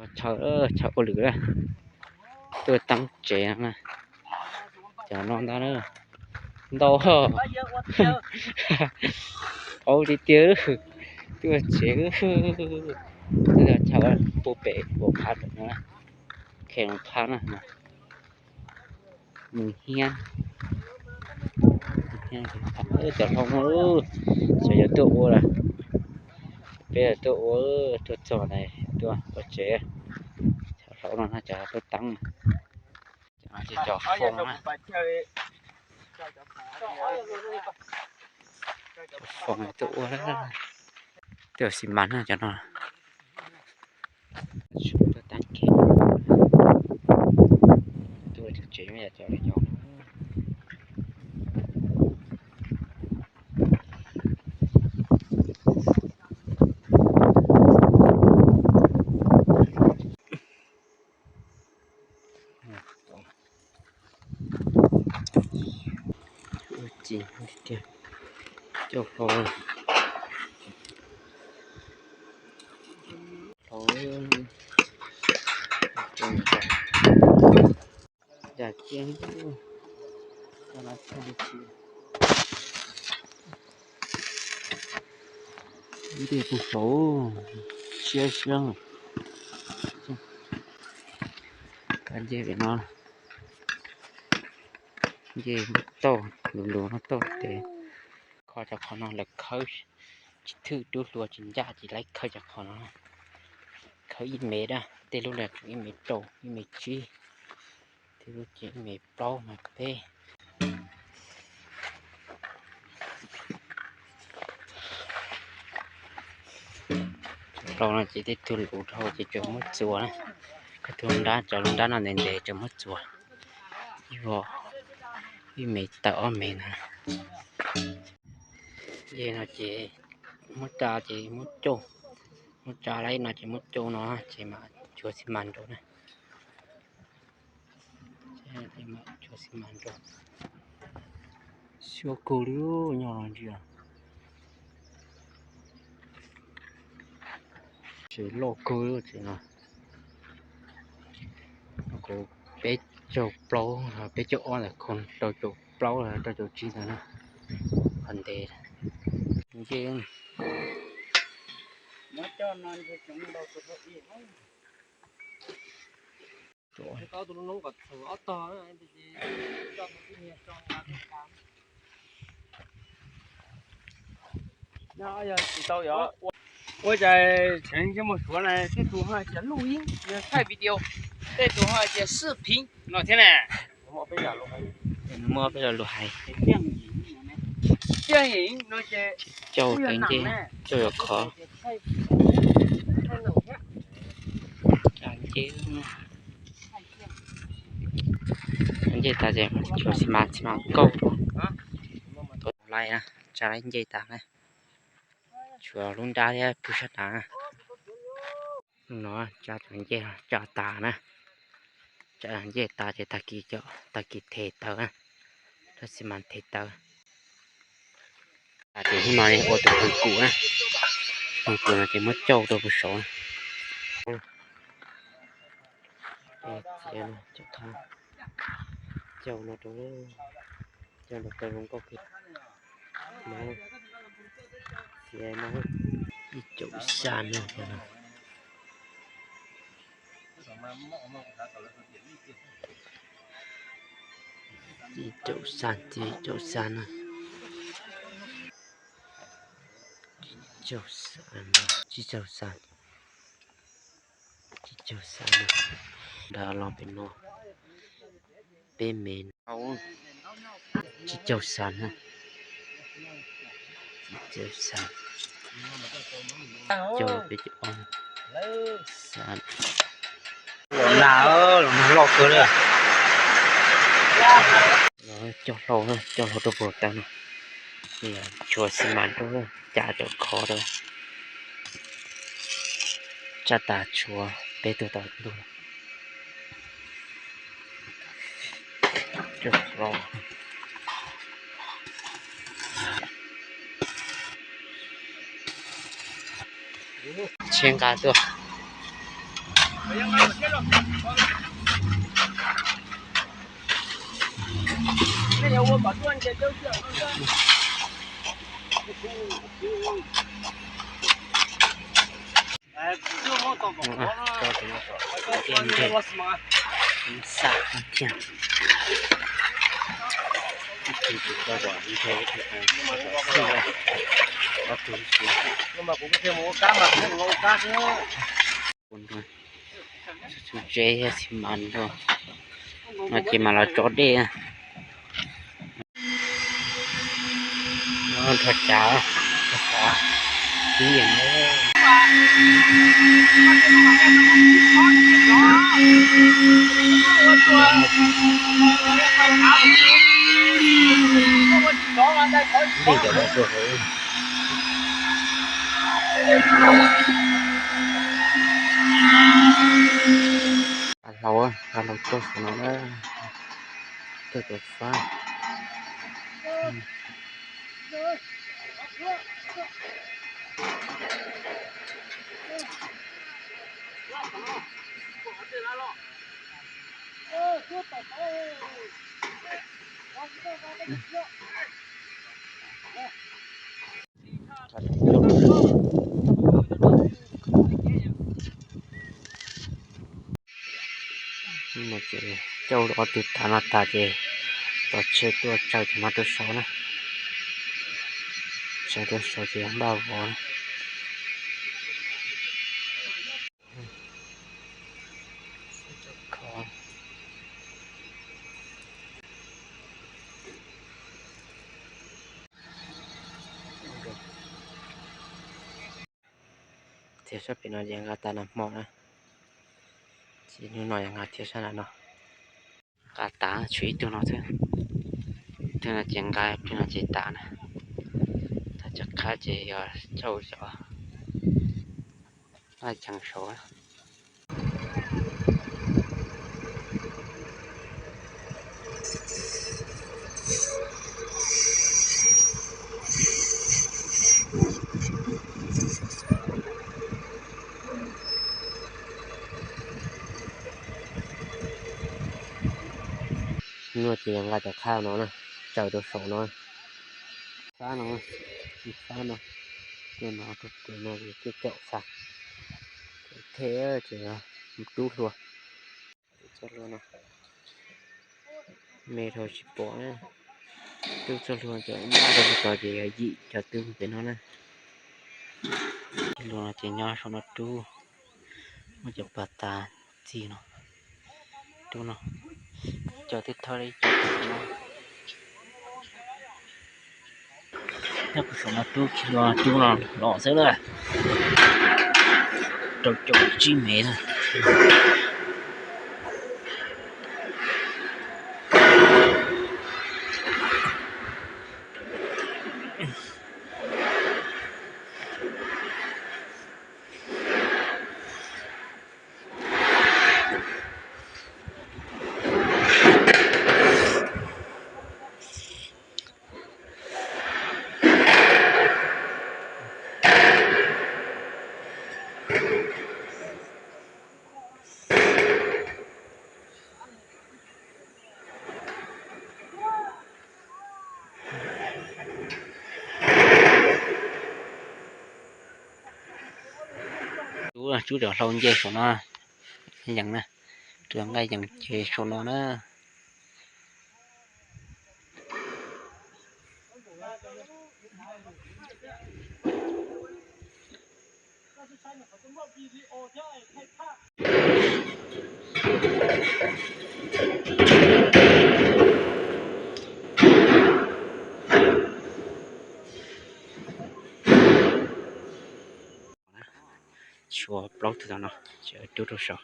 Chaw, chaw ua lwm na, tuaj teeb tsev no na, cov no ntag na, ntau, qauv tiag tiag, tuaj tsev, chaw puag pem Pov Phab no, Khe Loo Phab na, Mus Hiab, cov hlau no, xyov yog tuaj ua lawm, peb tuaj ua, tuaj txog na, tuaj ua tsev, cov hlau no na, cov tuaj teeb, cov foo na, foo tuaj ua, tuaj xi mas na cov no. Tuaj teeb tsev, tuaj tsev cov no. Ua ci tiag, coj hlau, hlau, cas cia, ntiag puag saud, siab siab, nce pem no, nce muab tauj lus lus no tauj tes, kho cov qhov no lawv khawb tsis thwj, tub hluas tsis ncaj ces lawv khawb cov qhov no, khawb ib me dab, tej lub no tseem ib me rau ib me tsib, tej lub tseem ib me plaub me peb. Rau no ces tej tug lus dhau ces tsuas muab txuas na, koj tug nrab, cov lub nrab no ntev ntev tsuas muab txuas, ib me tawm ob me na. Nce no ces muab tsa ces muab cauj, muab tsa lawm no ces muab cauj no ces mam tshuav xi mas rau na. Tshuav xi mas rau. Siab kawg li, nyob no ntsia. Tsev loj kawg tsev no. Kuv peb caug plaub, peb caug ob ntawm kho rau caum plaub los rau caum tsib ntawd na. Qhov ntev. Nce. Ua cas tseem ntsej muag suav na, tej tus ho hais tias lub ib, thaij video, tej tus ho hais tias sib phiv no thiab na. Muaj peb lo lus hais. Cauj tev ncej, cauj yuav khov. Ncej tas ces tshuav xi mas, xi mas kauj. Tuav laij na, tsa laij ncej tas na. Tshuav lub nrab thiab pug sab dav na. No tsa cov ncej tsa tas na. Tsa ncej tas ces tag kis cov, tag kis them tawv na. Rau xi mas them tawv. Ces hnub no ua tus hwj kum na. Hwj kum no ces muab cauj rau pug saud na. Txiav cauj no rau, cauj rau zoo nkauj kawg. No, txiav no, ib caum xya no. Ib caum xya, txiav ib caum xya na. Tsib caug xya, tsib caug xya, tsib caug xya na. Nrad los pem no, peb me, tsib caug xya na. Tsib caug xya, caug peb caug ob, xya. Los nag, los nag loj kawg li. Cauj hlau, cauj hlau rau puag ta no. Tshuav xi mas rau, cam cov khov rau. Tsam tas tshuav peb tug tau ntuj. Tsheb nqa tuaj. Xa thiab. Txhua tsev xi mas rau no ces mam los tso dej. Nrho cav, nrho cav, ib yam dej cov los tuaj hauv. Kav hlau, kav hlau tuaj saum no na, tuaj cov fab. Ces coj ob tug tav no tas ces tos tseg tuaj tsaws ces mam tuaj sau na. Tsaws tuaj sau ces npaj vov na. Txiav sab pem no ces nqa tas nag hmo na. Ces hnub no yog nqa thiab sab nram no. Nqa tas tshuav ib tug no xwb. Ib tug no ces nqa, ib tug no ces tas na. Tab cov qab ces yog cauj cov laj ceev saud. Hnub no ces yog nqa cov qab no na, tsaws rau saum no. Fab no, fab no, tej no rau tus no ces caum fab. Thej ces mus rub hlua. Txoj hlua no me dhau tsis pom na. Rub txoj hlua ces npaj rau tod ces yog yim cov twg pem no na. Hlua no ces nyob saum no rub, muab cov pas tas txig no, rub no, cov twb thawj li cov no. Nyob puag saum no rub, rub no los xwb na. Rau caum tsib mev na. Rub, rub cov hlau nce saum no yees na, rub nqaij yees ces saum no na. Tshuav plaub tug tom no, rub rau saum.